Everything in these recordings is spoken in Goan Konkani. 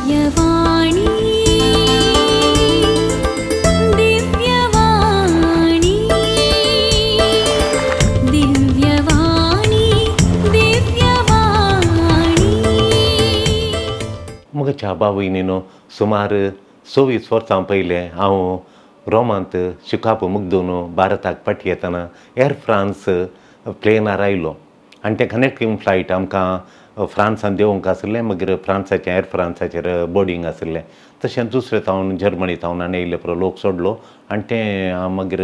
ದಿವ್ಯವಾಣಿ ದಿವ್ಯವಾಣಿ ದಿವ್ಯವಾಣಿ ದಿವ್ಯವಾಣಿ. म्हज्या बावयनीनो, सुमार 26 वर्सां पयलें हांव रोमांत शिकाप मुगदून भारताक फाटी येतना एअर फ्रांस प्लेनार आयलो आनी तें कनेक्टींग फ्लायट आमकां फ्रांसान देंवोंक आसलें. मागीर फ्रांसाचें एअर फ्रांसाचेर बोर्डींग आसलें. तशेंच दुसरे थावन, जर्मनी थावन आनी येयले पुरो लोक सोडलो आनी तें मागीर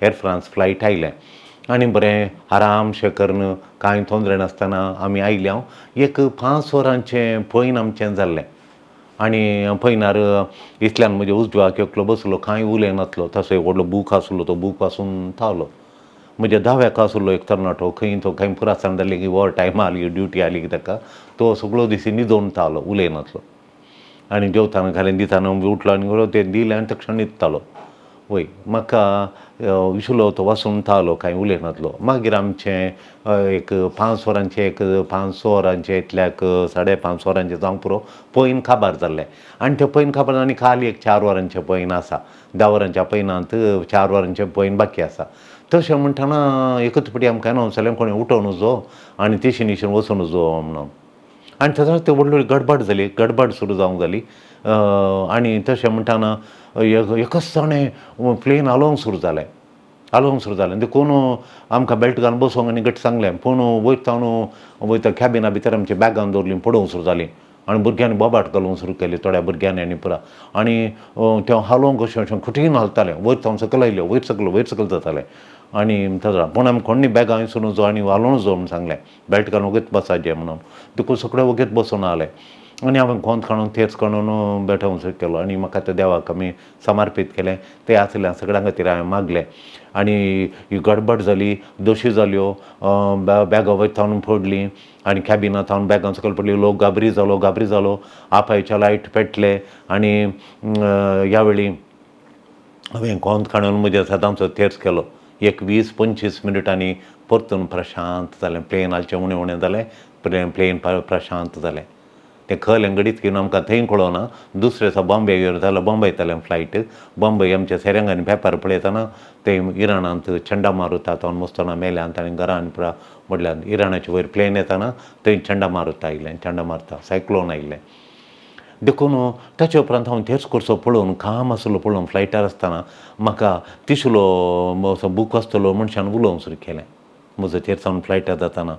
एअर फ्रांस फ्लायट आयलें आनी बरें आरामशें करून कांय तोंदरे नासतना आमी आयले. हांव एक 5 वरांचें पयन आमचें जाल्लें आनी पयनार इतल्यान म्हज्या उजव्याक एकलो बसलो, कांय उलयनासलो. तसो एक व्हडलो बूक आसलो, तो बूक वाचून थावलो. म्हज्या दाव्याक आसलो एक तरणाटो, खंय तो खंय पुरासान जालें की ओवर टायम आली, ड्युटी आली की ताका, तो सगळो दीस न्हिदोन थावलो, उलयनासलो आनी जेवताना घालीन दिताना उठलो आनी तें दिलें आनी तक्षण न्हिदतालो. वय, म्हाका विसलो, तो वाचून थावलो, कांय उलयनासलो. मागीर आमचें एक 5 वरांचें, एक 5 वरांचें, इतल्याक 5.5 वरांचें जावंक पुरो पयन काबार जाल्लें. आनी तें पयन काबार आनी खाली एक 4 वरांचें पयन आसा. 10 वरांच्या पयनांत 4 वरांचें पयन बाकी आसा. तशें म्हणटना एकच फावटी आमकां अनावन्स जालें, कोणें उठोवन वचो आनी तेशीन हिशीन वचून वचो म्हणून. आनी तसोच ते व्हडली गडबड जाली, गडबड सुरू जावंक जाली. आनी तशें म्हणटना एकच जाणें प्लेन हालोवंक सुरू जालें, हालोवंक सुरू जालें. देखून आमकां बेल्ट घालून बसोंक आनी घट सांगलें. पूण वयता वयता कॅबिना भितर आमची बॅगां दवरलीं, पडोवंक सुरू जालीं आनी भुरग्यांनी बोबाट घालूंक सुरू केली, थोड्या भुरग्यांनी. आनी पुरा आनी तें हालोवंक अशें अशें कठीण हालतालें. वयर थावन सकयल आयलें, वयर सकयल वयर सकयल जातालें. आनी तसो पूण आमी कोण्णी बॅगां विसरून जो आनी हालोवंक जो म्हूण सांगलें, बेल्ट घालून वगीत बसाचें म्हणून. देखून सगळे वगीत बसून आसले आनी हांवें कोंत काडून तेर्स काडून बेठो केलो आनी म्हाका त्या देवाक आमी समर्पीत केलें. ते आसले सगळ्यां खातीर हांवें मागलें. आनी ही गडबड जाली, दशी जाल्यो, बॅगां वयर थावन पडलीं आनी कॅबिना थावन बॅगां सकयल पडलीं. लोक गाबरी जालो, गाबरी जालो. आपायचे लायट पेटले आनी ह्या वेळी हांवें कोंत काडून म्हज्या सदांचो तेर्स केलो. एक 20-25 मिनटांनी परतून प्रशांत जालें. प्लेन हालचें उणें उणें जालें, प्लेन प्लेन प्रशांत जालें. तें खलें घडीत घेवन आमकां थंय कळोना. दुसरे दिसा बॉम्बे येवन जालो, बॉम्बे येतालें फ्लायट. बॉम्बे आमच्या सेरेंगांनी पेपर पळयतना ते इराणांत चंडामारुता थावन मस्त मेल्यान आनी घरान पुरा म्हणल्यार इराणाचे वयर प्लेन येताना थंय चंडामारुता आयलें, चंडामारुता सायक्लोन आयलें. देखून ताचे उपरांत हांव तेच करचो पळोवन काम आसलो पळोवन फ्लायटार आसतना म्हाका तिसलो असो बूक वाचतलो मनशान उलोवंक सुरू केलें. म्हजो तेर सावन फ्लायटार जाताना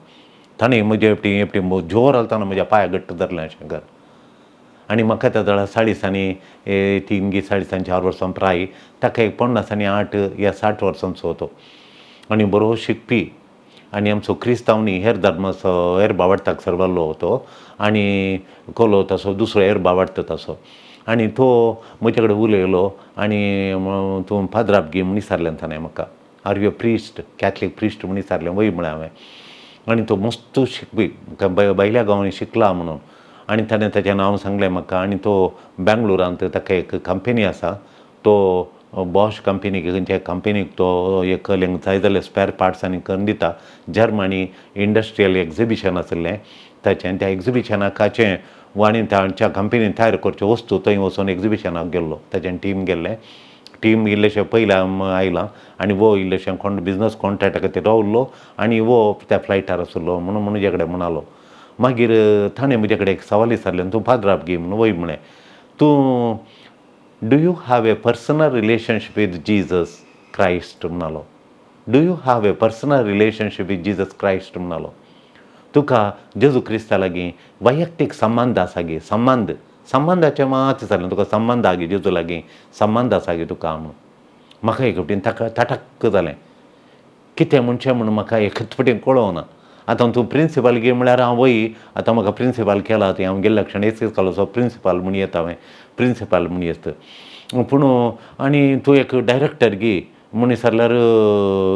ताणें म्हजे एकटी एकटी जोर घालतना म्हज्या पांयाक घट्ट धरलें अशें कर. आनी म्हाका त्या वेळार चाळीसांनी तीन गी 40 आनी 4 वर्सां प्राय, ताका एक 58 या 60 वर्सांचो तो आनी बरो शिकपी आनी आमचो क्रिस्तांव न्ही, हेर धर्माचो, हेर भावार्थाक सरवल्लो तो आनी कोलो तसो दुसरो हेर भावार्थ तसो. आनी तो म्हजे कडेन उलयलो आनी तूं पाद्राब गी म्हूण विचारलें ताणें म्हाका. "Are you priest, Catholic priest?" म्हूण विचारलें. वय म्हळें हांवें. आनी तो मस्त शिकपी, भायल्या गांवांनी शिकला म्हणून. आनी ताणें ताचें नांव सांगलें म्हाका. आनी तो बेंगलोरांत ताका एक कंपनी आसा. तो बॉश कंपनीक, खंयच्या कंपनीक तो एक जाय जाल्यार स्पेर पार्ट्स आनी करून दिता. जर्मनी इंडस्ट्रियल एक्जिबिशन आशिल्लें ताचें आनी त्या एक्जिबिशनाकाचें आनी तांच्या कंपनीन तयार करच्यो वस्तू थंय वचून एक्जिबिशनाक गेल्लो. ताचें टीम गेल्लें. टीम इल्लेशें पयलें आयलां आनी वो इल्लेशें कोण बिजनस कॉन्ट्रॅक्टा खातीर रावल्लो आनी वो त्या फ्लायटार आशिल्लो म्हणून म्हजे कडेन म्हणालो. मागीर ताणें म्हजे कडेन एक सवाल विचारलें, तूं पाद्राब गी म्हणून. वय म्हळें. तूं "Do you have a personal relationship with Jesus Christ?" म्हणालो. "Do you have a personal relationship with Jesus Christ?" म्हणालो. तुका जेजू क्रिस्ता लागीं वैयक्तीक संबंद आसा गे? संबंद, संबंदाचें मात विचारलें, तुका संबंद आहा गे, जेजू लागीं संबंद आसा गे तुका म्हणून. म्हाका एक फावटी ताका ताटक्क जालें. कितें म्हणचें म्हणून म्हाका एकच फावटी कळोना. आतां तूं प्रिंसिपल गे म्हळ्यार हांव वय. आतां म्हाका प्रिंसिपल केला थंय हांव गेल्ल्या क्षण एस एस प्रिंसिपल म्हूण येता हांवें प्रिंसिपल म्हूण येता. पूण आनी तूं एक डायरेक्टर गी म्हूण विचारल्यार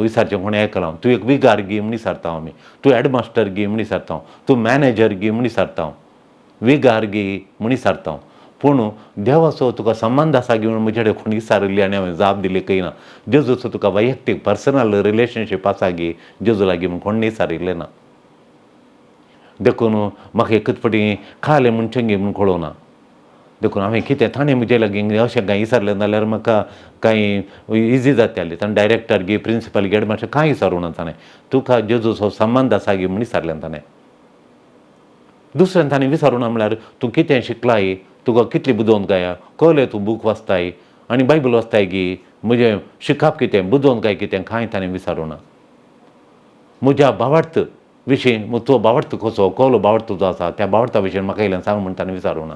विचारचें कोणें आयकलां. तूं एक विगार गी म्हूण विचारता आमी. तूं हेडमास्टर गी म्हूण विचारता हांव. तूं मॅनेजर गी म्हूण विचारता हांव. विगार गी म्हूण विचारता हांव. पूण देवाचो तुका संबंद आसा गी म्हणून म्हजे कडेन कोण विचारिल्ली आनी हांवें जाप दिली खंय ना. जेजूचो तुका वैयक्तीक पर्सनल रिलेशनशीप आसा गी जेजू लागीं म्हूण कोण विचारिल्लें ना. देखून म्हाका एकच फावटी खालें म्हणचें गी म्हूण कळोना. देखून हांवें कितें ताणें म्हजे लागीं अशें कांय विचारलें जाल्यार म्हाका कांय इजी जातालें. ताणें डायरेक्टर गी प्रिंसिपल गी हेडमास्टर कांय विचारूं ना ताणें, तुका जेजूचो संबंद आसा गी म्हूण विचारलें ताणें. दुसऱ्यान ताणें विचारूं ना म्हळ्यार तूं कितें शिकलाय, तुका कितली बुदवंत गाया, कहले तूं बूक वाचताय आनी बायबल वाचताय गी, म्हजें शिकप कितें, बुदवंत काय कितें, कांय ताणें विचारूं ना. म्हज्या भावार्थ विशीं, तो भावार्थ कसो, कहलो भावार्थ जो आसा त्या भावार्था विशीं म्हाका इल्लें सांग म्हूण ताणें विचारूं ना.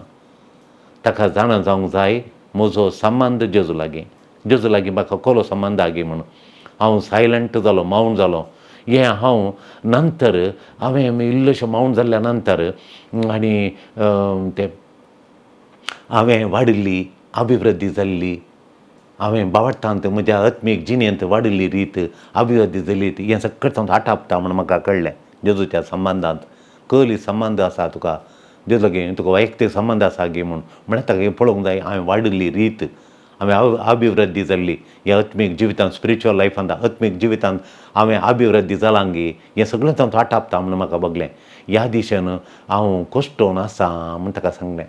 ताका जाणा जावंक जाय म्हजो संबंद जेजू लागीं, जेजू लागीं म्हाका कहलो संबंद आगी म्हणून. हांव सायलंट जालो, मौन जालो. हें हांव नंतर हांवें इल्लेशें मौन जाल्ल्या नंतर आनी तें हांवें वाडिल्ली अभिवृद्धी जाल्ली, हांवें भावार्थांत म्हज्या आत्मीक जिणेंत वाडिल्ली रीत अभिवृद्धी जाली, हें सगळें हांव आटापता म्हूण म्हाका कळ्ळें. जेजूच्या संबंदांत कहली संबंद आसा तुका जेजू लागीं, तुका वैयक्तीक संबंद आसा गी म्हूण म्हळ्यार ताका पळोवंक जाय हांवें वाडिल्ली रीत, हांवें अभिवृद्धी जाल्ली ह्या आत्मीक जिवितांत, स्पिरिच्युअल लायफांत, आत्मीक जिवितांत हांवें अभिवृद्धी जालां गी, हें सगळें हांव आटापता म्हूण म्हाका बगलें. ह्या दिशेन हांव कश्टोवन आसा म्हूण ताका सांगलें.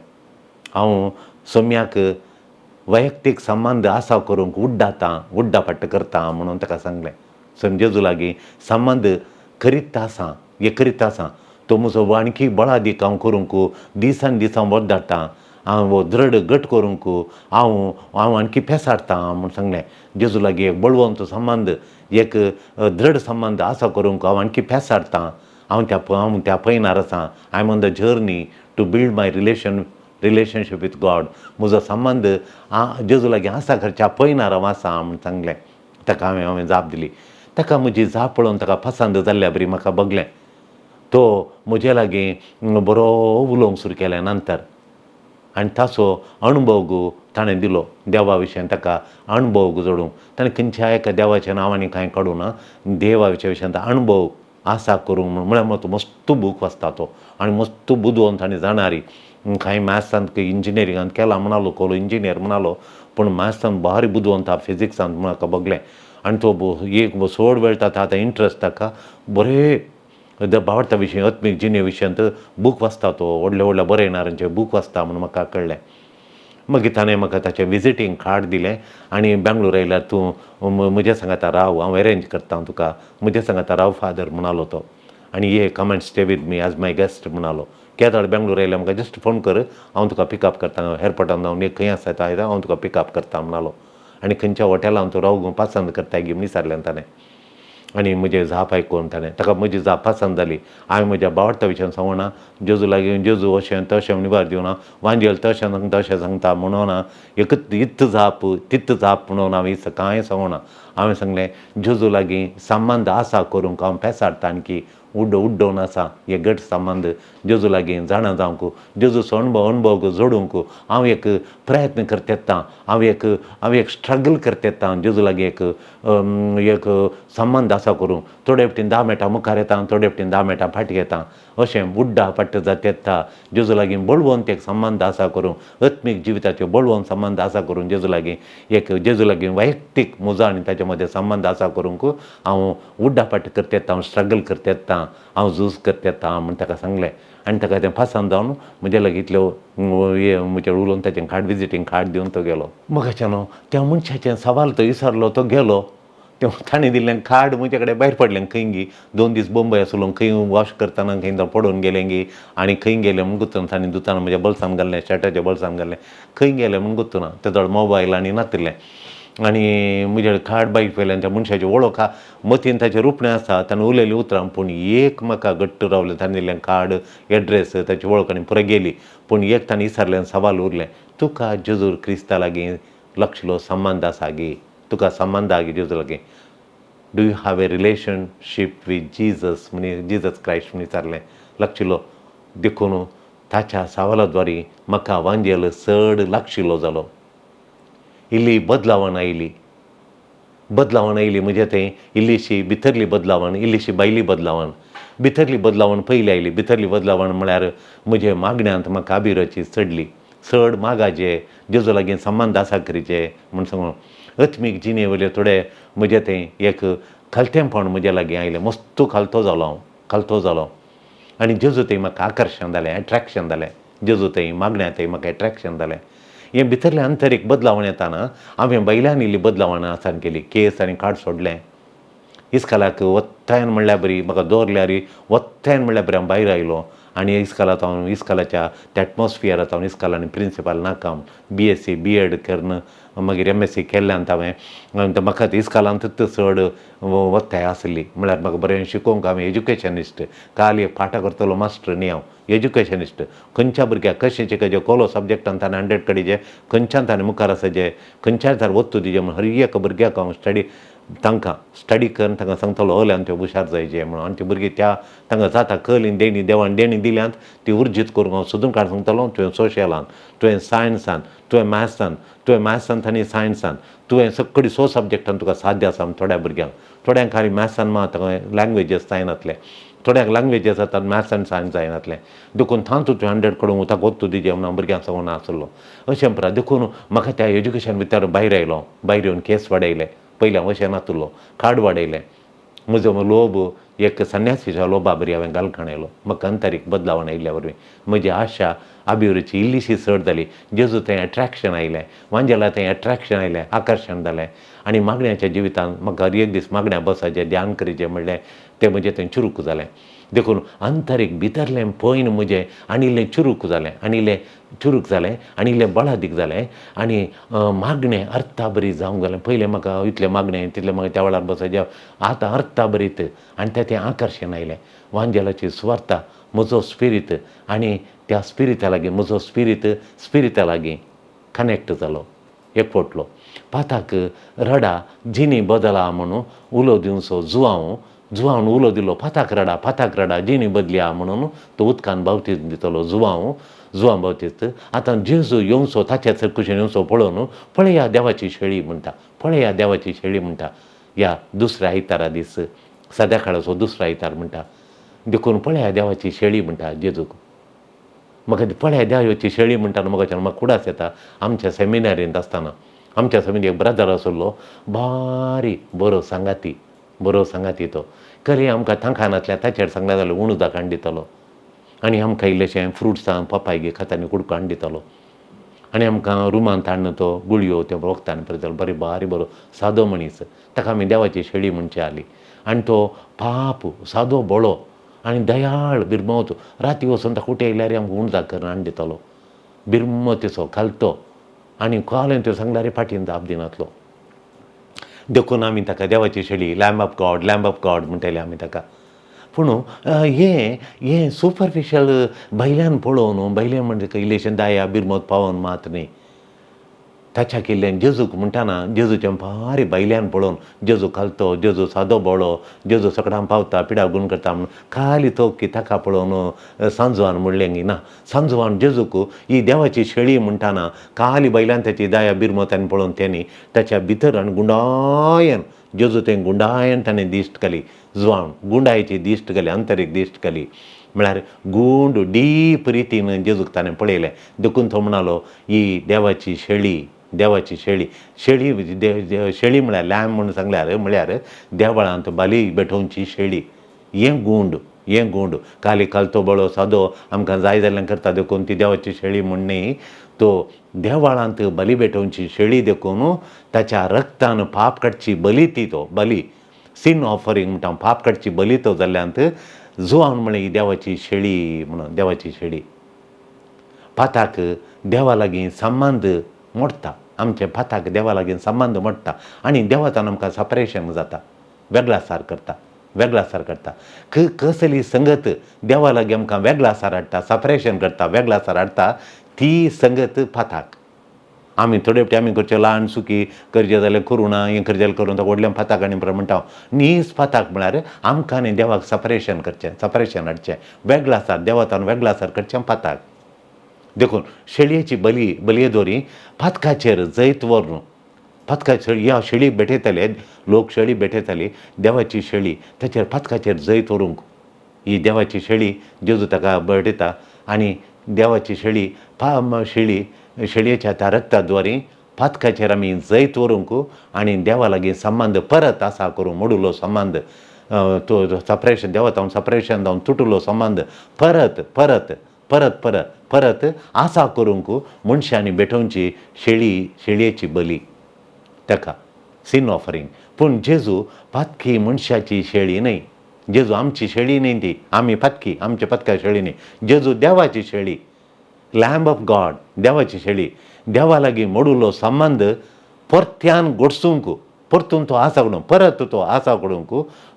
हांव सोम्याक वैयक्तीक संबंद आसा करूंक उड्डातां, उड्डापट्ट करता म्हणून ताका सांगलें. सो जेजू लागीं संबंद करीत आसा, हे करीत आसा, तो म्हजो आणखी बळादीक हांव करूंक दिसान दीस हांव वदाडटां, हांव दृढ घट करूंक हांव हांव आणखी पेसाडटां म्हूण सांगलें. जेजू लागीं एक बळवंत संबंद, एक दृढ संबंद आसा करूंक हांव आणखी पेसाडटां, हांव त्या पयनार आसा. I am on the journey to build my relationship with God. म्हजो संबंद जेजू लागीं आसा करच्या पयनार हांव आसा म्हूण सांगलें ताका. हांवें जाप दिली ताका. म्हजी जाप पळोवन ताका पसंद जाल्ल्या बरी म्हाका बगलें. तो म्हजे लागीं बरो उलोवंक सुरू केलें नंतर आनी ताचो अणभव ताणें दिलो देवा विशयान. ताका अणभव जोडूंक ताणें खंयच्या एका देवाच्या नांवांनी कांय काडूं ना, देवाच्या विशयांत अणभव आसा करूंक म्हूण. म्हळ्यार तो मस्त बूक वाचता तो आनी मस्त बुदवंत आनी जाणारी. कांय मॅथ्सांत इंजिनियरिंगांत केलां म्हणालो, कोलो इंजिनियर म्हणालो, पूण मॅथ्सांत भारी बुदवंत आहा, फिजिक्सांत म्हाका बगलें. आनी तो एक चड वेळ ताका आतां इंट्रस्ट ताका बरें भावार्था विशीं, आत्मीक जिणे विशयांत बूक वाचता तो, व्हडले व्हडल्या बरयणारांचे बूक वाचता म्हूण म्हाका कळ्ळें. मागीर ताणें म्हाका ताचें विजिटींग कार्ड दिलें आनी बेंगलोर आयल्यार तूं म्हज्या सांगाता राव, हांव एरेंज करता तुका, म्हज्या सांगाता राव फादर म्हणालो तो, आनी ये, come and stay with me as my guest म्हणालो. केदाळ बेंगलोर आयल्यार म्हाका जस्ट फोन कर, हांव तुका पिकअप करता एअरपोर्टान जावन, एक खंय आसा थंय हांव तुका पिकअप करता म्हणालो. आनी खंयच्या हॉटेलान तूं रावूंक पसंद करता गी म्हूण विचारलें ताणें. आनी म्हजें जाप आयकून ताणें, ताका म्हजी जाप पसंद जाली. हांवें म्हज्या भावार्था विशयान सांगूना, जेजू लागीं जेजू अशें तशें म्हूण निवार दिवना, वांजेल तशें सांगता तशें सांगता म्हणूना, एकच इत्त जाप तित्त जाप म्हणून हांवें कांय सांगूना. हांवें सांगलें, जेजू लागीं संबंद आसा करूंक हांव पेसाडटा, आणखी उड्डोवन आसा हे घट संबंद जेजू लागीं जाणा जावंक, जेजूचो अणभव जोडूंक हांव एक प्रयत्न करता येता, हांव एक स्ट्रगल करता येता. जेजू लागीं एक एक संबंद आसा करूंक थोडे फावटीं 10 मिनटां मुखार येता, थोडे फावटीं 10 मिनटां फाटीं येता, अशें उड्डा फाट जात येता. जेजू लागीं बळवंत एक संबंद आसा करूंक, आत्मीक जिविताचे बळवंत संबंद आसा करूंक, जेजू लागीं एक जेजू लागीं वैयक्तीक म्हजो आनी ताचे मदें संबंद आसा करूंक हांव उड्डापाट करता येता, हांव स्ट्रगल करता येता, हांव झूज करता येता म्हूण ताका सांगलें. आनी ताका तें पसंद जावन म्हजे लागीं इतल्यो म्हजें उलोवन ताचें कार्ड, विजिटींग कार्ड दिवन तो गेलो. मोगाच्यानो, त्या मनशाचें सवाल तो विचारलो, तो गेलो. तें ताणें दिल्लें कार्ड म्हजे कडेन भायर पडलें खंय गी. 2 दीस बंबय आसलो, खंय वॉश करतना खंय पडून गेलें गी आनी खंय गेलें म्हूण गुत्तना ताणें धुतना म्हज्या बोल्सान घाल्लें, शर्टाच्या बोल्सान घाल्लें, खंय गेलें म्हूण गुत्तना. तेदोळ मोबायल आनी नातिल्लें आनी म्हजें कार्ड बायक वयल्यान त्या मनशाची वळख मतीन ताचें रुपणें आसा, ताणें उलयलीं उतरां, पूण एक म्हाका घट्ट रावलें. ताणें दिल्लें कार्ड, एड्रेस, ताची वळख आनी पुरो गेली, पूण एक ताणें विचारलें सवाल उरलें, तुका जेजू क्रिस्ता लागीं लक्षलो संबंद आसा गी, तुका संबंद आहा गी जेजू लागीं, do you have a relationship with Jesus म्हणी, जिजस क्रायस्ट म्हण विचारलें लागशिल्लो. देखून ताच्या सवाला द्वारी म्हाका वांजेल चड लागशिल्लो जालो. इल्ली बदलावण आयली, बदलावण आयली म्हजे थंय, इल्लीशी भितरली बदलावण, इल्लीशी भायली बदलावण. भितरली बदलावण पयली आयली. भितरली बदलावण म्हळ्यार म्हजे मागण्यांत म्हाका अभिरुची चडली, चड मागाचे, जेजू लागीं संबंद आसा करीचे म्हूण सांगून. आत्मीक जिणे वयले थोडे म्हजे थंय एक खालतेंपण म्हजे लागीं आयलें. मस्त खालतो जालो हांव, खालतो जालो आनी जेजू थंय म्हाका आकर्शण जालें, एट्रेक्शन जालें. जेजू थंय मागण्या थंय म्हाका एट्रेक्शन जालें. हें भितरलें आंतरीक बदलावण येताना हांवें भायल्यान इल्ली बदलावण आसान केली. केस आनी काड सोडलें. इस्कालाक वत्तायन म्हणल्यार बरी म्हाका दवरल्यार वत्तायन म्हणल्यार बरी हांव भायर आयलो आनी इस्कालांत हांव इस्कालाच्या त्या एटमॉस्फियरांत हांव इस्काल आनी प्रिंसिपाल नाका BSc BEd करून मागीर MSc केल्ल्यान हांवें म्हाका इस्कालांतूच चड वत्ताय आसली. म्हळ्यार म्हाका बरें शिकोवंक हांवें एज्युकेशनिस्ट काल एक पाठां करतलो मास्टर न्ही हांव एज्युकेशनिस्ट. खंयच्या भुरग्याक कशें शिकयचें कोलो सब्जॅक्टान ताणें 100 काडीजे खंयच्यान ताणें मुखार आसचें खंयच्यान ताणें वत्तू दिजे म्हूण हर एक भुरग्याक हांव स्टडी तांकां स्टडी करून तांकां सांगतलो ओल्यान त्यो हुशार जायचे म्हणून. आनी ती भुरगीं त्या तांकां जाता कली देणी देवान देणी दिल्यांत ती उर्जीत करूंक हांव सोदून काडून सांगतलो तुवें सोशलान तुवें सायन्सान तुवें मॅथ्सान तुवें मॅथ्सान आनी सायन्सान तुवें सगळी सो सब्जॅक्टान तुका साध्य आसा थोड्या भुरग्यांक. थोड्यांक खाली मॅथ्सान मात लँग्वेजीस जायनातलें थोड्यांक लँग्वेजीस जातात मॅथ्स आनी सायन्स जायनातलें देखून तातूंत तुवें 100 कडून ताका वत्तू दिजे म्हणून हांव भुरग्यांक सांगून आसलो. अशें परा देखून म्हाका त्या एज्युकेशन भितर भायर आयलो. भायर येवन केस वाडयले. पयलीं हांव अशें नातलो काड वाडयलें. म्हजो लोभ एक संन्यासीच्या लोभा बरी हांवें घालखण आयलो. म्हाका अंतरीक बदलावण आयिल्ल्या वरवीं म्हजी आशा अभिरुची इल्लीशी चड जाली. जेजू थंय एट्रेक्शन आयलें, वांजेला थंय एट्रेक्शन आयलें, आकर्शण जालें आनी मागण्याच्या जिवितांत म्हाका हर एक दीस मागण्या बसाचें ध्यान करीचें म्हणलें तें म्हजें थंय चुरूक जालें. देखून आंतरीक भितरलें पयन म्हजें आनी इल्लें चुरूक जालें आनी इल्लें चुरूक जालें आनी इल्लें बळादीक जालें आनी मागणें अर्था बरी जावंक जालें. पयलें म्हाका इतलें मागणें तितलें मागीर त्या वेळार बसायचें आतां अर्था बरीत आनी तें आकर्शण आयलें. वांजेलाची सुवार्ता म्हजो स्पिरीत आनी त्या स्पिरिता लागीं म्हजो स्पिरीत स्पिरिता लागीं कनेक्ट जालो, एकवटलो. पाताक रडा जिणी बदला म्हणून उलो दिवचो जुवांव जुवान उलो दिलो पाताक रडा पाताक रडा जिणी बदल्या म्हणून तो उदकान बावतीज दितलो जुवांव जुवां बावतीस्त. आतां जेजू येवचो ताच्या चरकुशेन येवचो पळोवन पळया देवाची शेळी म्हणटा, पळया देवाची शेळी म्हणटा. ह्या दुसऱ्या आयतारा दीस सद्या काळाचो दुसरो आयतार म्हणटा. देखून पळया देवाची शेळी म्हणटा जेजूक. म्हाका पळया देवाची शेळी म्हणटा म्हाका म्हाका कुडास येता. आमच्या सेमिनारींत आसतना आमच्या सेमिनारी एक ब्रदर आसलो बारी बरो सांगाती बरो सांगाती तो करी आमकां तांकां नासल्यार ताचेर सांगल्यार जाल्यार उणदाक हाडून दितलो आनी आमकां इल्लेशें फ्रुट्सां पपाय गी खाता आनी कुडको हाडून दितलो आनी आमकां रुमांत हाडून तो गुळयो त्यो वखदां पळयतालो. बरी बारी बरो सादो मनीस ताका आमी देवाची शेळी म्हणची आली. आनी तो पाप सादो बोळो आनी दयाळ बिरमोत राती वचून ताका कुठे येयल्यार आमकां उणदाक करून हाडून दितलो बिरमतीचो खालतो आनी कोलें त्यो सांगल्यार फाटीन जाप दिनातलो. देखून आमी ताका देवाची शेळी lamb of God lamb of God म्हणटाले आमी ताका. पूण हें हें सुपरफिशल भायल्यान पळोवन भायल्यान म्हणजे इल्लेशें दाया बिरमत पावोवन मात न्ही ताच्या केल्ल्यान जेजूक म्हणटाना जेजूचें भारी भायल्यान पळोवन जेजू खालतो जेजू सादो बोळो जेजू सकडां पावता पिडा गुण करता म्हणून खाली तो की ताका पळोवन सांजवान म्हणलें ना. सांजवान जेजूक ही देवाची शेळी म्हणटाना खाली भायल्यान ताची दया बिरमतान पळोवन तेणी ताच्या भितर आनी गुंडायन जेजू तें गुंडायन ताणें दिश्ट घाली जुवान गुंडायची दिश्ट घाली आंतरीक दिश्ट घाली म्हळ्यार गुंड डीप रितीन जेजूक ताणें पळयलें. देखून तो म्हणालो ही देवाची शेळी देवाची शेळी शेळी शेळी म्हळ्यार लॅम म्हणून सांगल्यार म्हळ्यार देवळांत बाली भेटोवची शेळी. हें गुंड हें गुंड काली खालतो बळो सादो आमकां जाय जाल्यार करता देखून ती देवाची शेळी म्हूण न्ही तो देवळांत बली भेटोवची शेळी देखून ताच्या रक्तान पाप काडची बली ती तो बली सीन ऑफरींग म्हणटा पाप काडची बली तो जाल्ल्यांत जुवान म्हळें ही देवाची शेळी म्हणून देवाची शेळी. पाताक देवा लागीं संबंद मोडटा आमचे पाताक देवा लागीं संबंद मोडटा आनी देवातान आमकां सपरेशन जाता वेगळासार करता वेगळासार करता. कसली संगत देवा लागीं आमकां वेगळासार हाडटा सपरेशन करता वेगळासार हाडटा ती संगत पाताक. आमी थोडे फावटी आमी करचें ल्हान सुकी करचें जाल्यार करूं ना हें करचें जाल्यार करूं व्हडल्या पाताक आनी म्हणटा नीस पाताक म्हळ्यार आमकां आनी देवाक सपरेशन करचें सपरेशन हाडचें वेगळासार देवातान वेगळासार करचें पाताक. देखून शेळयेची बली बलये दोरी पातकाचेर जैत व्हरून पातका शेळी ह्या शेळी भेटयताले लोक शेळी भेटयताली देवाची शेळी ताचेर पातकाचेर जैत व्हरूंक ही देवाची शेळी जेजू ताका भेटयता आनी देवाची शेळी शेळी शेळयेच्या त्या रक्ता द्वारी पातकाचेर आमी जैत व्हरूंक आनी देवा लागीं संबंद परत आसा करूं मोडुलो संबंद तो सपरेशन देवा जावन सपरेशन जावन तुटुलो संबंद परत परत परत परत परत आसा करूंक मनशांनी भेटोवची शेळी, शेळयेची बली, ताका सिन ऑफरींग. पूण जेजू पातकी मनशाची शेळी न्हय. जेजू आमची शेळी न्हय ती, आमी पातकी, आमच्या पातका शेळी न्हय. जेजू देवाची शेळी, लॅम्ब ऑफ गॉड, देवाची शेळी. देवा लागीं मोडुलो संबंद परत्यान गोडसूंक, परतून तो आसा करूंक, परत तो आसा करूंक,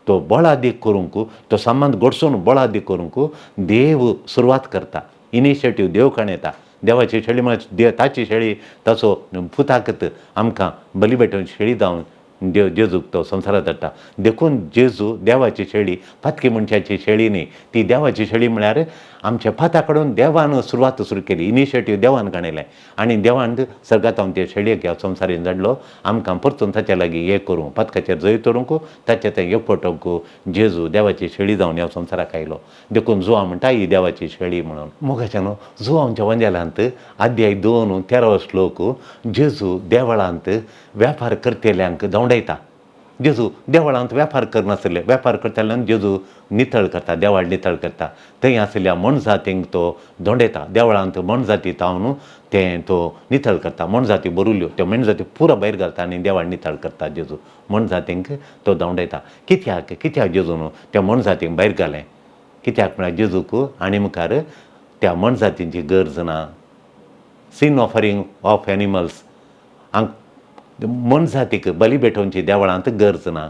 तो बळादीक करूंक, तो संबंद गोडसून बळादीक करूंक देव सुरवात करता. इनिशिएटीव देव काण येता. देवाची शेळी म्हळ्यार ताची शेळी, ताचो पुताकत आमकां बली भेटोवन शेळी जावन देव जेजूक तो संवसारांत धाडटा. देखून जेजू देवाची शेळी, पातकी मनशाची शेळी न्हय. ती देवाची शेळी म्हळ्यार आमच्या पाता कडून देवान सुरवात सुरू केली, इनिशिएटीव देवान काणयलें आनी देवान सर्गात ते शेळयेक ह्या संवसारीन धाडलो आमकां परतून ताच्या लागीं एक करूं, पातकाचेर जंय तरूंक, ताचे थंय एकवटोवंक जेजू देवाची शेळी जावन ह्या संवसाराक आयलो. देखून जुवां म्हणटा ही देवाची शेळी म्हणून. मोगाच्यान जुवांच्या वंजेलांत अध्याय 2 13वो श्लोक, जेजू देवळांत वेपार करतल्यांक धांवडायता. जेजू देवळांत वेपार करनासले, वेपार करतल्यान जेजू नितळ करता, देवाळ नितळ करता. थंय आशिल्ल्या मोनजातींक तो धोंडयता. देवळांत मोनजाती तावन तें तो नितळ करता. मोनजाती बरुल्यो त्यो मोनजाती पुरो भायर घालता आनी देवाळ नितळ करता. जेजू मोनजातींक तो धांवडायता. कित्याक कित्याक जेजून त्या मोनजातींक भायर घालें? कित्याक म्हळ्यार जेजूक आनी मुखार त्या मोनजातींची गरज ना. सिन ऑफरींग ऑफ एनिमल्स, हांग मोनजातीक बली भेटोवची देवळांत गरज ना.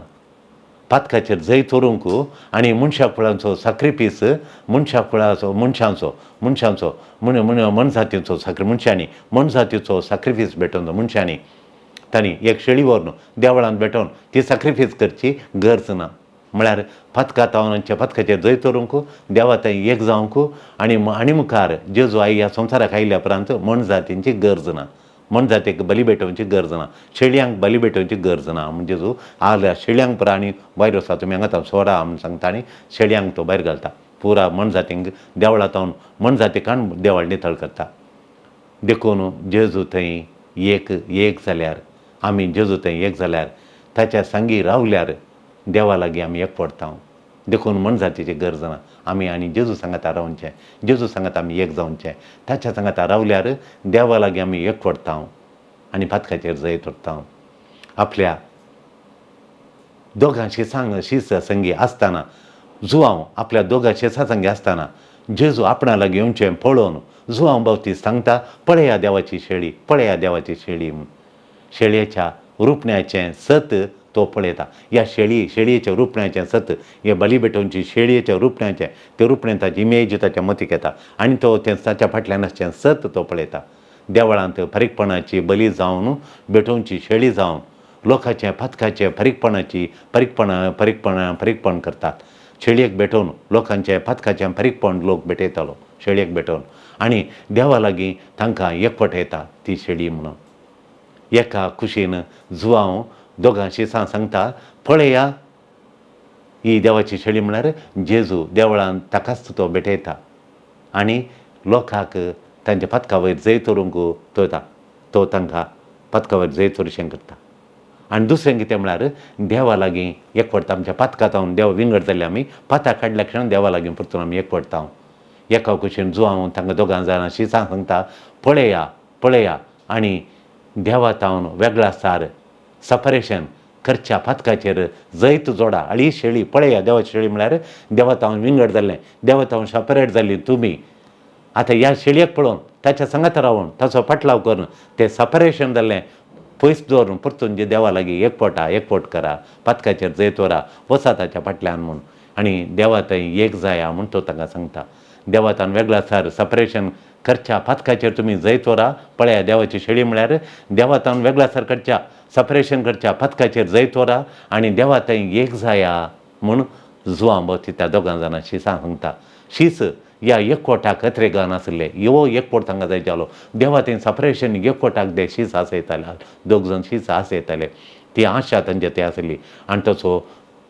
पातकाचेर जैत व्हरूंक आनी मनशा कुळांचो साक्रिफीस, मनशा कुळाचो, मनशांचो मनशांचो म्हण म्हण मनजातीचो साक्री, मनशांनी मनजातीचो साक्रिफीस भेटोवन, मनशांनी तांणी एक शेळी व्हरून देवळांत भेटोवन ती साक्रिफीस करची गरज ना. म्हळ्यार पातका तावनाच्या पातकाचेर जैत व्हरूंक, देवा थंय एक जावंक आनी आनी मुखार जेजू आई ह्या संवसाराक आयल्या उपरांत मोनजातींची गरज ना, मोनजातीक बली भेटोवची गरज ना, शेळयांक बली भेटोवची गरज ना. म्हणजे जेजू आल्या शेळयांक पुरा आनी भायर वचा तुमी, हांगा सोडा म्हूण सांगता आनी शेळयांक तो भायर घालता. पुरा मोनजातींक देवळांत तावन मोनजातीकान देवळ नितळ करता. देखून जेजू थंय एक एक जाल्यार, आमी जेजू थंय एक जाल्यार, ताच्या सांगी रावल्यार देवा लागीं आमी एक पडटा. देखून मोनजातीची गरज ना. आमी आनी जेजू सांगाता रावचें, जेजू सांगाता आमी एक जावचें. ताच्या सांगाता रावल्यार देवा लागीं आमी एक पडटा आनी पातकाचेर जैत व्हरता. आपल्या दोगां शिसांक शीस संगी आसतना, जुवांव आपल्या दोगां शिसा संगी आसतना जेजू आपणा लागीं येवचें पळोवन जुवांव बावती सांगता, पळया देवाची शेळी, पळया देवाची शेळी म्हूण. शेळयेच्या रुपण्याचें सत तो पळयता. ह्या शेळी शेळयेच्या रुपण्याचें सत, हे बली भेटोवची शेळयेच्या रुपण्याचें ते रुपणें ताची इमेज ताच्या मतीक येता आनी तो तें ताच्या फाटल्यान आसचें सत तो पळयता. देवळांत फारीकपणाची बली जावन भेटोवची शेळी जावन लोकांचें पातकाचें फारीकपणाची फारीकपणां फारीकपणां फारीकपण करतात. शेळयेक भेटोवन लोकांचें पातकाचें फारीकपण लोक भेटयतालो शेळयेक भेटोवन आनी देवा लागीं तांकां एकवट येता ती शेळी म्हणून. एका कुशीन जुवांव दोगां शिसां सांगता, पळया ही देवाची शेळी म्हळ्यार जेजू देवळान ताकाच तो भेटयता आनी लोकांक तांच्या पातका वयर जैत व्हरूंक तो येता, तो तांकां पातका वयर जैत व्हरशें करता. आनी दुसरें कितें म्हळ्यार देवा लागीं एकवटता. आमच्या पातकां जावन देव विंगड जाल्ले आमी पातां काडल्या क्षण देवा लागीं परतून आमी एकवटता. एका कुशीन जुवांव तांकां दोगां जाणां शिसां सांगता, पळया पळया आनी देवा तावन वेगळा सार सपरेशन करच्या पातकाचेर जैत जोडा. आनी शेळी पळया देवाची शेळी म्हळ्यार देवा तावन विंगड जाल्लें, देवा तावन सेपरेट जाल्ली तुमी आतां ह्या शेळयेक पळोवन ताच्या सांगात रावन ताचो पाटलाव करून तें सेपरेशन जाल्लें पयस दवरून परतून जे देवा लागीं एकवटा, एकवट करा, पातकाचेर जैत व्हरा, वचा ताच्या फाटल्यान म्हूण आनी देवा थंय एक जाया म्हूण तो तांकां सांगता. देवा तावन वेगळा सार सेपरेशन करच्या पातकाचेर तुमी जैत व्हरा. पळया देवाची शेळी म्हळ्यार देवा तावन वेगळा सार करच्या सेपरेशन करच्या पातकाचेर जैत व्हरा आनी देवा थंय एक जाया म्हूण जुवां भोवती त्या दोगां जाणां शिसां सांगता. शीस ह्या एकवटाक अत्रेगान आसले, यो एकवट तांकां जाय जालो. देवा थंय सेपरेशन एकवटाक ते शीस आसयताले, दोग जाण शीस आसयताले, ती आशा तांचे ते आसली आनी तसो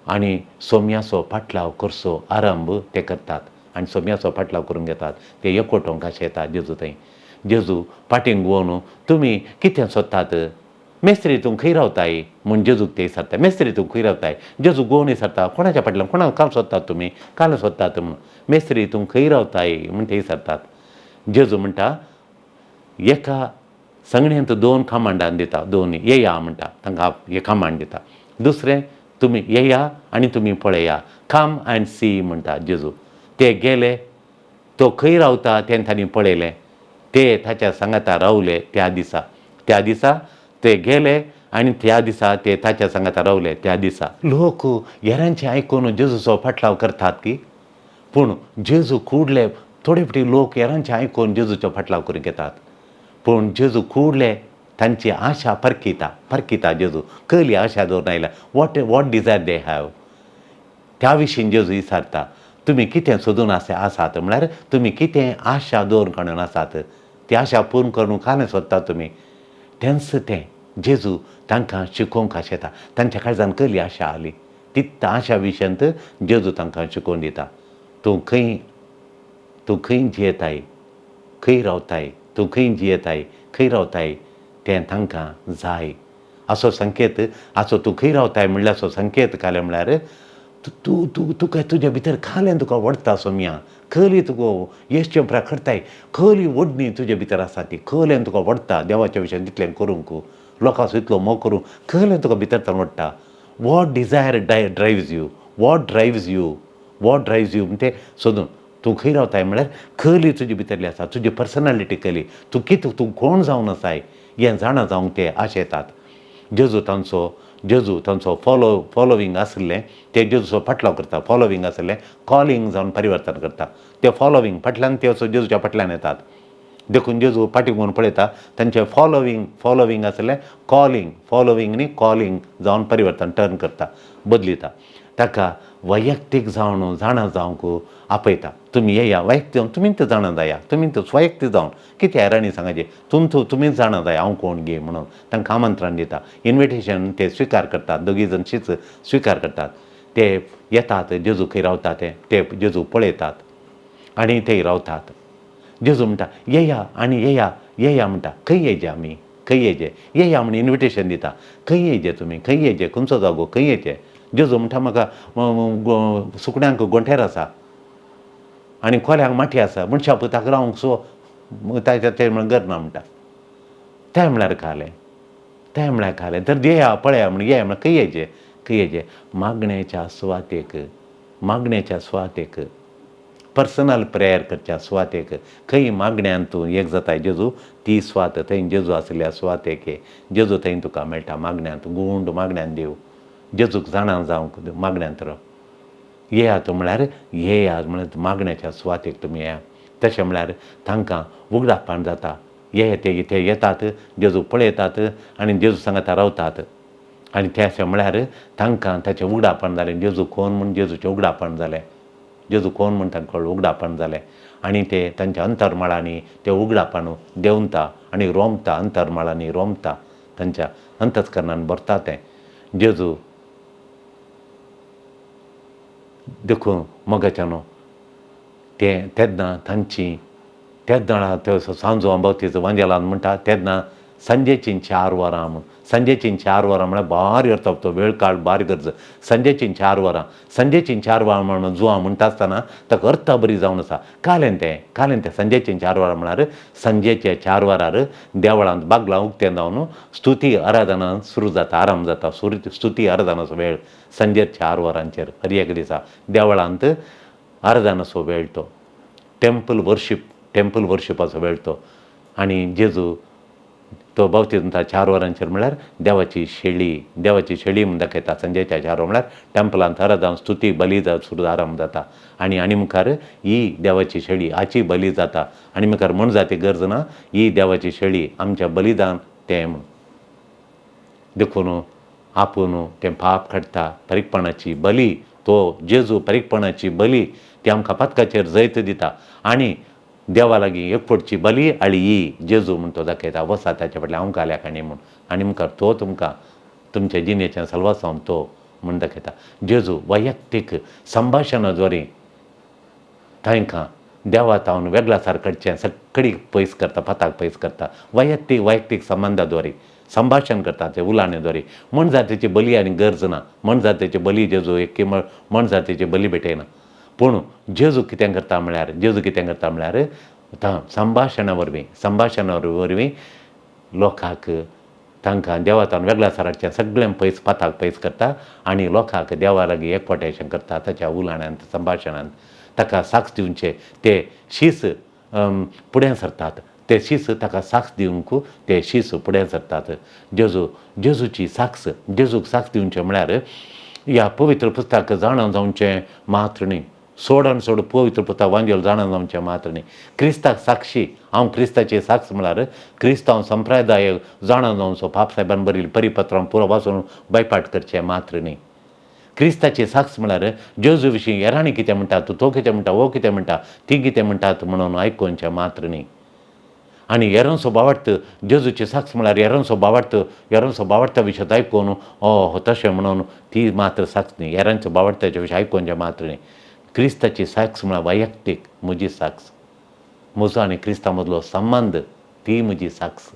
आनी सोम्याचो पाटलाव करचो आरंभ ते करतात आनी सोम्याचो पाटलाव करूंक घेतात. ते एकवटोंक आशेतात जेजू थंय. जेजू पाटींग घेवन तुमी कितें सोदतात? मेस्त्री तूं खंय रावताय म्हूण जेजूक ते विचारता. मेस्त्री तूं खंय रावताय? जेजू गोवन विचारता, कोणाच्या फाटल्यान कोणाक काम सोदतात तुमी, काल सोदतात म्हूण. मेस्त्री तूं खंय रावताय म्हूण ते विचारतात. जेजू म्हणटा एका संगण्यांत दोन कमांडान दिता, दोन येया म्हणटा तांकां हे कमांड दिता. दुसरें तुमी येया आनी तुमी पळया, कम अँड सी म्हणटा जेजू. ते गेले, तो खंय रावता तें तांणी पळयलें, ते ताच्या सांगाता रावले त्या दिसा. त्या दिसा ते गेले आनी त्या दिसा ते ताच्या सांगाता रावले त्या दिसा. लोक हेरांचें आयकून जेजूचो फाटलाव करतात की, पूण जेजू कुडले थोडे फावटी लोक हेरांचें आयकून जेजूचो फाटलाव करून घेतात, पूण जेजू कुडले तांची आशा परखिता, परखिता जेजू कसली आशा दवरून आयल्या, what what desire they have, त्या विशीं जेजू विचारता. तुमी कितें सोदून आसात म्हळ्यार तुमी कितें आशा दवरून काडून आसात, ती आशा पूर्ण करून कालें सोदतात तुमी. तेंच तें जेजू तांकां शिकोवंक आशेता. तांच्या काळजान कसली आशा आसली ती आशा विशयांत जेजू तांकां शिकोवन दिता. तूं खंय, तूं खंय जियेताय, खंय रावताय, तूं खंय जियेताय, खंय रावताय तें तांकां जाय असो संकेत. असो तूं खंय रावताय म्हणल्यार असो संकेत कालें म्हळ्यार तूं तूं तुका तुज्या भितर खालें तुका वडटा सोम्या, खली तुका येशचें प्रकटताय, खली ओडणी तुजे भितर आसा ती खलें तुका वडटा देवाच्या विशयान तितलें करूंक, लोकांचो इतलो मोग करूंक खलें तुका भितर ताण वडटा. What desire drives you, what drives you, what drives you तें सोदून तूं खंय रावताय म्हळ्यार खली तुजे भितरली आसा, तुजी पर्सनालिटी कली, तूं कितें, तूं कोण जावन आसाय हें जाणा जावंक ते आशेतात. जेजू तांचो, जेजू तांचो फॉलोवींग आशिल्लें ते जेजूचो फाटलाव करता. फॉलोवींग आशिल्लें कॉलिंग जावन परिवर्तन करता. ते फॉलोवींग फाटल्यान ते असो जेजूच्या फाटल्यान येतात. देखून जेजू फाटीं वळून पळयता तांचें फॉलोवींग, फॉलोवींग आशिल्लें कॉलिंग, फॉलोवींग न्ही कॉलिंग जावन परिवर्तन टर्न करता, बदलिता. ताका वैयक्तीक जावन जाणा जावंक आपयता. तुमी येया वैयक्तीक जावन, तुमीच जाणा जाया, तुमी वैयक्तीक जावन कितें हेरांनी सांगाचें, तुमचो तुमीच जाणा जाया हांव कोण गे म्हणून तांकां आमंत्रण दिता. इन्विटेशन ते स्विकार करतात, दोगी जाण शीच स्विकार करतात. ते येतात जेजू खंय रावता ते, ते जेजू पळयतात आनी ते रावतात. जेजू म्हणटा येया आनी येया, येया म्हणटा. खंय येयचे आमी, खंय येयचे, येया म्हण इन्विटेशन दिता. खंय येयचे तुमी, खंय येयचे, खंयचो जागो, खंय येयचे. जेजू म्हणटा म्हाका सुकण्यांक गोंठेर आसा आनी कोल्यांक माठी आसा, मनशा पुताक रावंक सो ताच्या तें म्हण करना म्हणटा. तें म्हळ्यार खालें, तें म्हळ्यार खालें तर येया पळया म्हण, येया म्हळ्यार खंय येयचें, खंय येयचें, मागण्याच्या सुवातेक, मागण्याच्या सुवातेक, पर्सनल प्रेयर करच्या सुवातेक. खंय मागण्यान तूं एक जाताय जेजू ती सुवात, थंय जेजू आशिल्ल्या सुवातेक जेजू थंय तुका मेळटा. मागण्यांत गुंड मागण्यान देव जेजूक जाणा जावंक मागण्यांत राव. येयात म्हळ्यार येयात म्हळ्यार मागण्याच्या सुवातेक तुमी येया. तशें म्हळ्यार तांकां उगडापण जाता. ये ते ते येतात, जेजू पळयतात आनी जेजू सांगाता रावतात. आनी तें अशें म्हळ्यार तांकां ताचें उगडापण जालें, जेजू कोण म्हूण जेजूचें उगडापण जालें, जेजू कोण म्हूण तांकां उगडापण जालें. आनी ते तांच्या अंतरमळांनी ते उगडापण देंवता आनी रोमता, अंतरमळांनी रोमता, तांच्या अंतस्करणान भरता तें जेजू. देखून मोगाच्यान तें तेन्ना तांची तेन्ना ते सांजो बावतीचो वांजेलान म्हणटा तेन्ना सांजेचीं 4 वरां म्हूण, सांजेचीं 4 वरां म्हळ्यार भारी अर्थ तो वेळ काळ भारी गरज. सांजेचीं 4 वरां, सांजेचीं 4 वरां म्हणून जुवां म्हणटा आसतना ताका अर्थ बरी जावन आसा. कालें तें, कालें तें सांजेचीं 4 वरां म्हळ्यार सांजेचे 4 वरार देवळांत बागलां उक्तें जावन स्तुती आराधना सुरू जाता, आराम जाता. स्तुती आराधनाचो वेळ सांजेर 4 वरांचेर हर एक दिसा देवळांत आराधनाचो वेळ तो, टेम्पल वर्शीप, टेम्पल वर्शिपाचो वेळ तो. आनी जेजू तो बावतीज म्हणटा 4 वरांचेर म्हळ्यार देवाची शेळी, देवाची शेळी म्हूण दाखयता. सांजेच्या 4 वरां म्हळ्यार टेम्पलांत आराधना स्तुती बली सुरू आराम जाता. आनी आनी मुखार ही देवाची शेळी हाची बली जाता. आनी मुखार म्हण जाती गरज ना, ही देवाची शेळी आमच्या बलिदान तें म्हूण. देखून आपूण तें पाप काडटा, परीकपणाची बली, तो जेजू परीकपणाची बली ती आमकां पातकाचेर जैत दिता. आनी देवा लागीं एकपटची बली आनी ही जेजू म्हूण तो दाखयता, वसा ताच्या फाटल्यान हांव काल्या काणी म्हूण. आनी मुखार तो तुमकां तुमच्या जिणेचें सल्वासांव तो म्हूण दाखयता. जेजू वैयक्तीक संभाशणा द्वारे तांकां देवा तावन वेगळा सारकडचें सगळी पयस करता, पाताक पयस करता. वैयक्तीक वैयक्तीक संबंदा द्वारे संभाशण करता ते उलाणे द्वारे. मनजातीची बली आनी गरज ना, मनजातीची बली जेजू एक मनजातीची बली भेटयना. पूण जेजू कितें करता म्हळ्यार, जेजू कितें करता म्हळ्यार आतां संभाशणा वरवीं, संभाशणा वरवीं लोकांक तांकां देवातान वेगळ्या सराचें सगळें पयस पाताक पयस करता आनी लोकांक देवा लागीं एकवटेशन करता. ताच्या उलाण्यांत संभाशणांत ताका साक्ष दिवचे ते शीस फुडें सरतात, ते शीस ताका साक्ष दिवंक ते शीस फुडें सरतात. जेजू जेजूची साक्ष, जेजूक साक्ष दिवचें म्हळ्यार ह्या पवित्र पुस्तक जाणा जावचें मात्र न्ही, सोड आनी सोड पवित्र पुस्तक वांजेल जाणा जावचें मात्र न्ही. क्रिस्ताक साक्षी, हांव क्रिस्ताची साक्ष म्हळ्यार क्रिस्तांव संप्रदाय जाणा जावचो, पाप साहेबान बरयल्लीं परिपत्रां पुरो वाचून बायपाट करचें मात्र न्ही. क्रिस्ताची साक्ष म्हळ्यार जेजू विशीं हेरांनी कितें म्हणटात, तो कितें म्हणटा, हो कितें म्हणटा, ती कितें म्हणटात म्हणून आयकुचें मात्र न्ही. आनी हेरांचो भावार्थ, जेजूची साक्ष म्हळ्यार हेरांचो भावार्थ, हेरांचो भावार्था विशय आयकून हो तशें म्हणून ती मात्र साक्ष न्ही, हेरांचो भावार्थाच्या विशय आयकुचें मात्र न्ही. क्रिस्ताची साक्ष म्हळ्यार वैयक्तीक म्हजी साक्ष, म्हजो आनी क्रिस्ता मदलो संबंद, ती म्हजी साक्ष.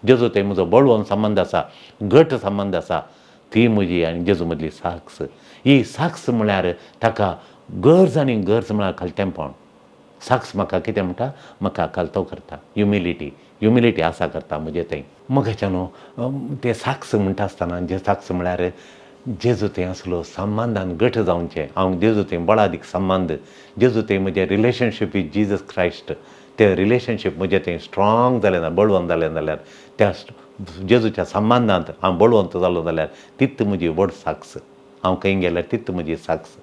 जेजू थंय म्हजो बळवंत संबंद आसा, घट संबंद आसा, ती म्हजी आनी जेजू मदली साक्ष. ही साक्ष म्हळ्यार ताका गरज आनी गरज म्हळ्यार खालतेंपण. साक्ष म्हाका कितें म्हणटा, म्हाका खालतो करता, ह्युमिलिटी, ह्युमिलिटी आसा करता म्हजे थंय. मगाच्यान न्हू ते साक्ष म्हणटा आसतना जे साक्ष म्हळ्यार जेजू थंय आसलो संबंदान घट जावचें, हांव जेजू थंय बळादीक संबंद, जेजू थंय म्हजें रिलेशनशीप विथ जिजस क्रायस्ट, तें रिलेशनशीप म्हजें थंय स्ट्रोंग जालें ना, बळवंत जालें जाल्यार त्या जेजूच्या संबंदांत हांव बळवंत जालो जाल्यार तीच म्हजी व्हड साक्ष. हांव खंय गेल्यार तीच म्हजी साक्ष.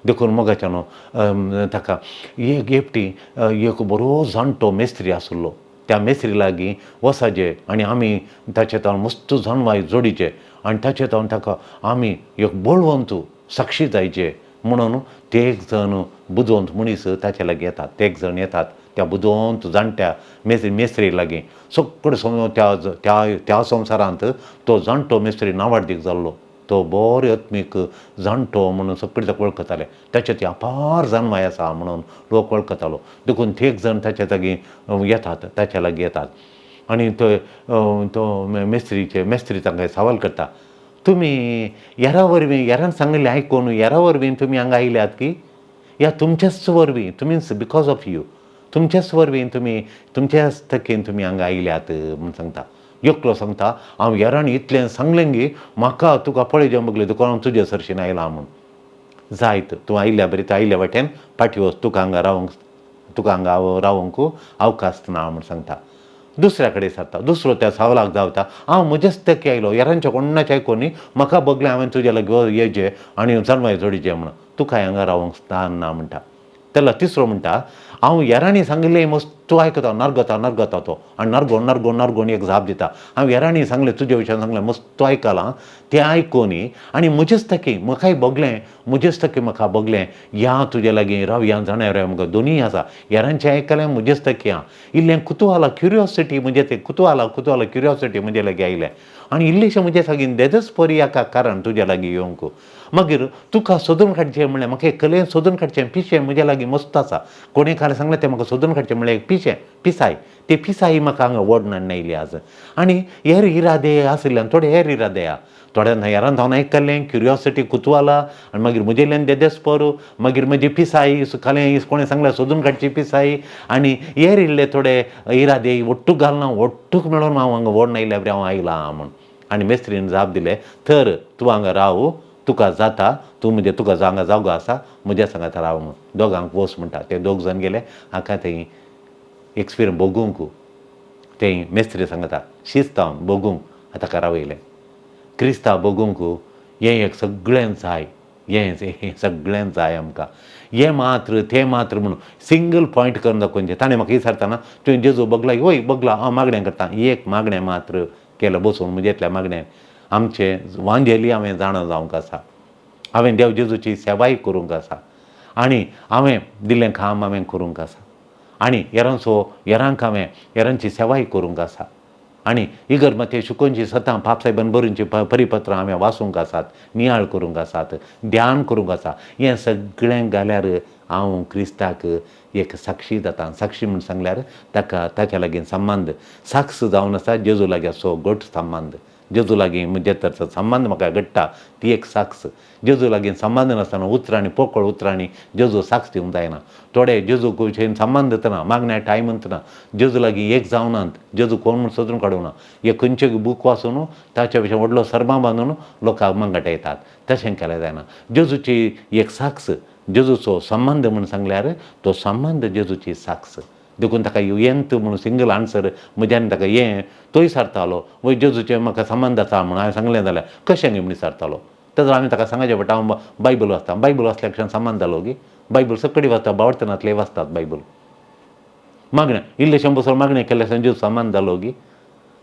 देखून मोगाच्या न्हू ताका एक एकटी एक बरो जाणटो मेस्त्री आशिल्लो, त्या मेस्त्री लागीं वसाजे आनी आमी ताचे तावन मस्त जाणवाय जोडीचे आनी ताचे तावन ताका आमी एक बळवंत साक्षी जायचे म्हणून ते एक जण बुदवंत मनीस ताचे लागीं येतात, ते एक जण येतात त्या बुदवंत जाणट्या मेस्त्री मेस्त्री लागीं. सगळे त्या त्या त्या संवसारांत तो जाणटो मेस्त्री नावाडदीक जाल्लो, तो बरो आत्मीक जाणटो म्हणून सगळे ताका वळखताले, ताचे ती अपार जाणवाय आसा म्हणून लोक वळखतालो. देखून ते एक जण ताच्या लागीं येतात, ताच्या लागीं येतात आनी तो तो मेस्त्रीचे मेस्त्री तांकां सवाल करता, तुमी हेरा वरवीं हेरान सांगिल्लें आयकून हेरा वरवीं तुमी हांगा आयल्यात की या तुमच्याच वरवीं, तुमीच because of you, तुमच्याच वरवीं तुमी तुमच्याच तकेन तुमी हांगा आयल्यात म्हूण सांगता. एकलो सांगता हांव हेरांनी इतलें सांगलें गी म्हाका तुका पळय बगले तुका हांव तुजे सरशीन आयलां म्हूण. जायत तूं आयल्या बरी, तूं आयल्या वाटेन फाटीं वच, तुका हांगा रावंक, तुका हांगा रावंक अवकाश ना म्हूण सांगता. दुसऱ्या कडेन सरता, दुसरो त्या सावलाक धांवता, हांव म्हजेच तके आयलो, हेरांच्या कोणाचें आयकून न्ही, म्हाका बगलें हांवें तुज्या लागीं येवचें आनी जाणवाय जोडीचें म्हणून, तुका हांगा रावंक स्थान ना म्हणटा. तेन्ना तिसरो म्हणटा हांव हेरांनी सांगिल्लें मस्त आयकता, नरगता नरगता तो आनी नरगोन नरगोन नरगोन एक जाप दिता, हांव हेरांनी सांगलें तुजे विशयान सांगलें मस्त आयकलां तें आयकून आनी म्हजेच तकी म्हाकाय भोगलें, म्हजेच तकी म्हाका भोगलें, या तुजे लागीं रावया जाणा रावया म्हाका दोनूय आसा, हेरांचें आयकलें म्हजेच तकी आं, इल्लें कुतुहाला क्युरियोसिटी म्हजें तें कुतुहाला कुतुहाला क्युरियोसिटी म्हजे लागीं आयलें आनी इल्लेशें म्हजे लागीं देदच परी एका कारण तुज्या लागीं येवंक. मागीर तुका सोदून काडचें म्हणलें म्हाका एक कलेन सोदून काडचें पिशें म्हज्या लागीं मस्त आसा, कोणें काल सांगलें तें म्हाका सोदून काडचें म्हणलें एक पिशें पिसाय, ते पिसाय म्हाका हांगा ओडून आयली आज. आनी हेर इरादे आशिल्ल्यान थोडे हेर इरादे आहा, थोड्यान हेरान हांव आयकल्लें क्युरियोसिटी कुतुहाला आनी मागीर म्हजेल्यान देदेस परू, मागीर म्हजी पिसाय कलें कोणें सांगलें सोदून काडची पिसाय आनी हेर इल्ले थोडे इरादे ಒಟ್ಟುಗ್ घालना ಒಟ್ಟುಗ್ मेळोन हांव हांगा ओडून आयल्या बरें हांव आयलां म्हूण. आनी मेस्त्रीन जाप दिलें तर तूं हांगा राव, तुका जाता, तूं म्हणजे तुका हांगा जागो आसा, म्हज्या सांगाता राव म्हूण. दोगांक वच म्हणटा, ते दोग जाण गेले हाका थंय एक्सपिरियन्स भोगूंक, ते मेस्त्री सांगता शिस्तांव भोगूंक ताका रावयलें. क्रिस्तांव भोगूंक हें एक सगळ्यांक जाय, हें सगळ्यांक जाय आमकां, हें मात्र तें मात्र म्हणून सिंगल पॉयंट करून दाखोवचें. ताणें म्हाका विचारतना तुवें जेजू बगला, वय बगला हांव मागणें करता, एक मागणें मात्र केलें बसून म्हजेंतल्या मागणें आमचें वांजेली हांवें जाणा जावंक आसा, हांवें देव जेजूची सेवाय करूंक आसा आनी हांवें दिल्लें काम हांवें करूंक आसा आनी हेरांचो हेरांक हांवें हेरांची सेवाय करूंक आसा आनी इगर मातयें शिकोवची सतां पापसाहेबान बरोवची परिपत्रां हांवें वाचूंक आसात, नियाळ करूंक आसात, ध्यान करूंक आसा. हें सगळें घाल्यार हांव क्रिस्ताक एक साक्षी जाता. साक्षी म्हूण सांगल्यार ताका ताच्या लागीं संबंद साक्ष जावन आसा, जेजू लागीं असो घट संबंद. जेजू लागीं म्हजे तरचो संबंद म्हाका घडटा ती एक साक्ष. जेजू लागीं संबंद नासतना उतरांनी, पोकळ उतरांनी जेजू साक्ष दिवंक जायना. थोडे जेजू विशयन संबंद ना, मागण्या टायम ना, जेजू लागीं एक जावनात, जेजू कोण म्हूण सोदून काडूना. एक खंयचे बूक वाचून ताच्या विशीं व्हडलो सर्मा बांदून लोकांक मंगट येतात, तशें केल्यार जायना. जेजूची एक साक्ष, जेजूचो संबंद म्हूण सांगल्यार तो संबंद जेजूची साक्ष. देखून ताका येंत म्हणून सिंगल आन्सर म्हज्यान ताका हें तोय विचारतालो, वय जेजूचें म्हाका संबंद आसा म्हणून हांवें सांगलें जाल्यार कशें गे म्हूण विचारतालो. तेन्ना आमी ताका सांगचें पडटा, हांव बायबल वाचता. बायबल वाचल्या क्षण संबंद जालो गी? बायबल सकडी वाचता, बावडतनांतले वाचतात बायबल. मागणें इल्लेशें बसून मागणें केल्लें जेजू संबंद जालो गी?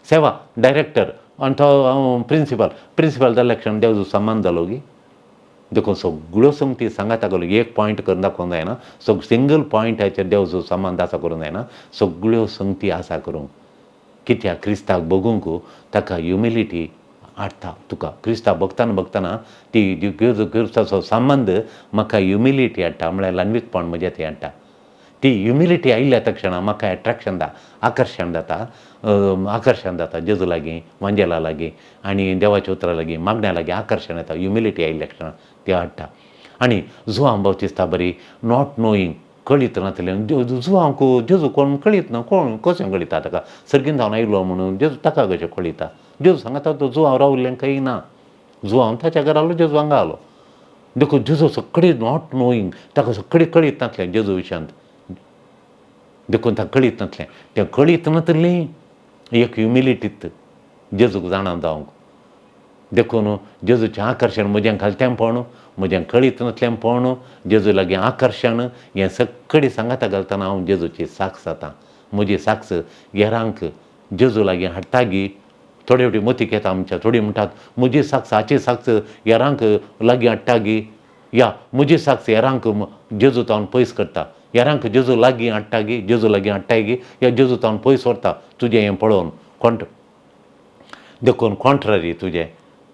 सेवा डायरेक्टर आनी तो हांव प्रिंसिपल, प्रिंसिपल जाल्ल्या क्षण देव संबंद जालो गी? देखून सगळ्यो संगती सांगाता घालून एक पॉयंट करून दाखोवंक जायना. सग सिंगल पॉयंटाचेर देवचो संबंद आसा करूंक जायना, सगळ्यो संगती आसा करूंक. कित्याक क्रिस्ताक बगूंक ताका ह्युमिलिटी हाडटा तुका. क्रिस्ताक भोगतना भोगतना ती क्रिस्ताचो संबंद म्हाका ह्युमिलिटी हाडटा, म्हळ्यार ल्हानवीकपण म्हजें थंय हाडटा. ती ह्युमिलिटी आयिल्ल्या तक्षणा म्हाका एट्रेक्शन जाता, आकर्शण जाता, आकर्शण जाता जेजू लागीं, वांजेला लागीं आनी देवाच्या उतरा लागीं, मागण्या लागीं आकर्शण येता. ह्युमिलिटी आयिल्ल्या क्षणा ती हाडटा. आनी जुवांव बाप्तिस्ता बरी not knowing, कळीत नासलें जुवांक जेजू कोण कळीत ना, कोण कशें कळिता ताका सर्गीन जावन आयलो म्हणून जेजू ताका कशें कळिता? जेजू सांगता तो जुवांव रावल्लें खंय ना, जुवांव ताच्या घरा आलो, जेजू हांगा आलो. देखून जेजू सगळी not knowing, ताका सगळी कळीत नासलें जेजू विशयांत, देखून ताका कळीत नासलें. तें कळीत नासलें एक ह्युमिलिटीत जेजूक जाणा जावंक. देखून जेजूचें आकर्शण म्हजें घालतेंपण, म्हजें कळीत नासलेंपण, जेजू लागीं आकर्शण, हें सगळें सांगाता घालतना हांव जेजूची साक्ष जाता. म्हजी साक्ष हेरांक जेजू लागीं हाडटा गी? थोडे फावटी मतीक येता आमच्या, थोडीं म्हणटात म्हजी साक्ष हाची साक्ष हेरांक लागीं हाडटा गी, या म्हजी साक्ष हेरांक जेजू तावन पयस करता, हेरांक जेजू लागीं हाडटा गी, जेजू लागीं हाडटाय गी, या जेजू तावन पयस व्हरता तुजें हें पळोवन कोण. देखून कॉन्ट्ररी तुजें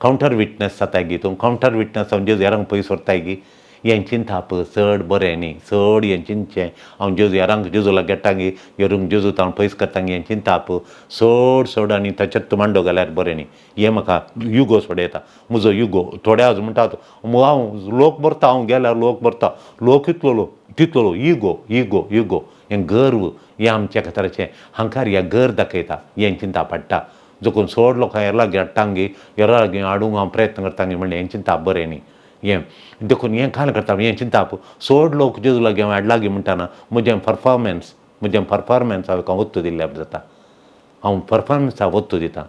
कावंटर विटनस जाताय गी तूं, कावंटर विटनस जावन जेजू हेरांक पयस व्हरताय गी? हें चिंताप चड बरें न्ही. चड हें चिंतचें हांव जेजू हेरांक जेजू लागीं हाडटा गी, हेरूंक जेजू तावन पयस करता गी, हें चिंताप चड चड आनी ताचेर तूं मांडो घाल्यार बरें न्ही. हें म्हाका युगो सोडयता, म्हजो युगो. थोडे आज म्हणटात हांव लोक भरता, हांव गेल्यार लोक भरता, लोक इतलो लोक तितलो लोक, इगो इगो इगो, हें गर्व, हें आमच्या खातीराचें हांकार, ह्या गर्व दाखयता, हें चिंता पडटा. देखून चड लोकांक हेर लागीं हाडटा गी, हेर लागीं हाडूंक हांव प्रयत्न करता गी म्हणलें हें चिंताप बरें न्ही. हें देखून हें खाल करता हें चिंताप चड लोक जेजू लागीं हांव हाडला गी म्हणटाना म्हजें परफॉर्मन्स, म्हजें परफॉर्मन्स हांवें वत्तू दिल्ल्यार जाता. हांव परफॉर्मन्साक वत्तू दिता,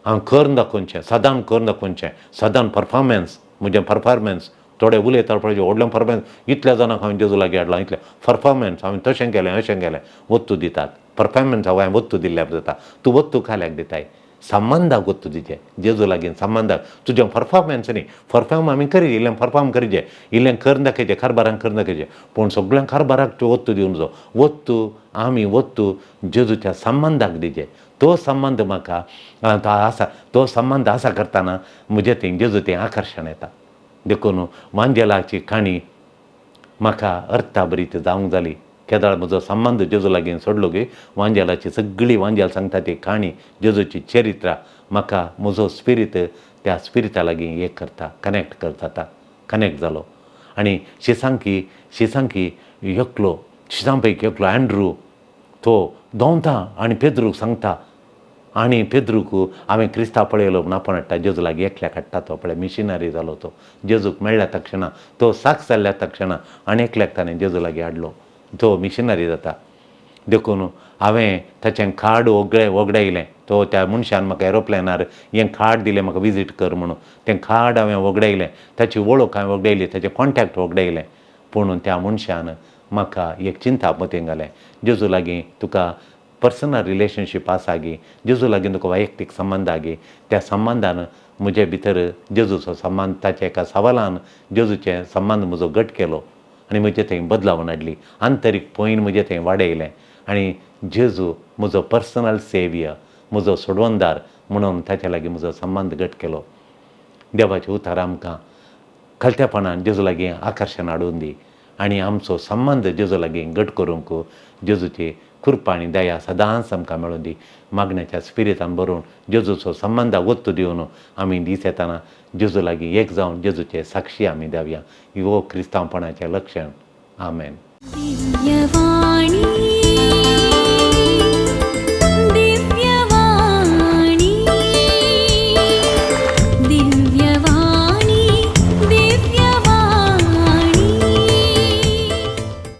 हांव करून दाखोवचें, सदां करून दाखोवचें, सदां परफॉर्मन्स, म्हजें परफॉर्मन्स. थोडे उलयता पळय व्हडलें परफॉर्मन्स, इतल्या जाणांक हांवें जेजू लागीं हाडलां, इतलें परफॉर्मन्स, हांवें तशें केलें अशें केलें, वत्तू दितात. परफॉर्मन्स हांवें वत्तू दिल्ल्यार जाता. तूं वत्तू खाल्याक दिताय, संबंदाक वत्तू दिचें, जेजू लागीं संबंदाक. तुजें परफॉर्मन्स न्ही, परफॉर्म आमी करी, इल्लें परफॉर्म करीजे, इल्लें करून दाखयचें, कारबारांक करून दाखयचें, पूण सगळ्यांक कारबाराक तूं वत्तू दिवन जो वत्तू आमी वत्तू जेजूच्या संबंदाक दिचें. तो संबंद म्हाका तो आसा, तो संबंद आसा करतना म्हजें थंय जेजू थंय आकर्शण येता. देखून वांजेलाची काणी म्हाका अर्था बरी ती जावंक जाली. केदाळ म्हजो संबंद जेजू लागीं सोडलो की वांजेलाची सगळी वांजेल सांगता ती काणी, जेजूची चरित्रा म्हाका म्हजो स्पिरीत त्या स्पिरिता लागीं एक करता, कनेक्ट करता, कनेक्ट जालो. आनी शिसांकी शिसांकी एकलो, शिसां पैकी एकलो एंड्रू तो दोवता आनी पेद्रूक सांगता, आनी पेद्रूक हांवें क्रिस्ता पळयलो म्हूण आपोवन हाडटा जेजू लागीं, एकल्याक हाडटा. तो पळय मिशनरी जालो, तो जेजूक मेळ्ळ्या तक्षणा, तो साक्ष जाल्ल्या तक्षणा आनी एकल्याक ताणें जेजू लागीं हाडलो, तो मिशनरी जाता. देखून हांवें ताचें कार्ड वगडायलें. तो त्या मनशान म्हाका एरोप्लेनार हें कार्ड दिलें म्हाका विजीट कर म्हणून, तें कार्ड हांवें वगडायलें, ताची वळख हांवें वगडायली, ताचें कॉन्टेक्ट वगडायलें. पूण त्या मनशान म्हाका एक चिंता मतीन घालें, जेजू लागीं तुका पर्सनल रिलेशनशीप आसा गी, जेजू लागीं तुका वैयक्तीक संबंद आहा गी. त्या संबंदान म्हजे भितर जेजूचो संबंद, ताच्या एका सवालान जेजूचे संबंद म्हजो घट केलो आनी म्हजे थंय बदलावन हाडली, आंतरीक पयन म्हजें थंय वाडयलें आनी जेजू म्हजो पर्सनल सेवियर, म्हजो सोडवणदार म्हणून ताच्या लागीं म्हजो संबंद घट केलो. देवाचें उतर आमकां खलतेपणान जेजू लागीं आकर्शण हाडून दी आनी आमचो संबंद जेजू लागीं घट करूंक जेजूची कृपा आनी दया सदांच आमकां मेळूं दी. मागण्याच्या स्पिरितान बरोवन जेजूचो संबंदा ओत्तू दिवन आमी दीस येताना जेजू लागीं एक जावन जेजूचे साक्षी आमी जावया. हो क्रिस्तांवपणाचें लक्षण. आमेन. दिव्यवाणी.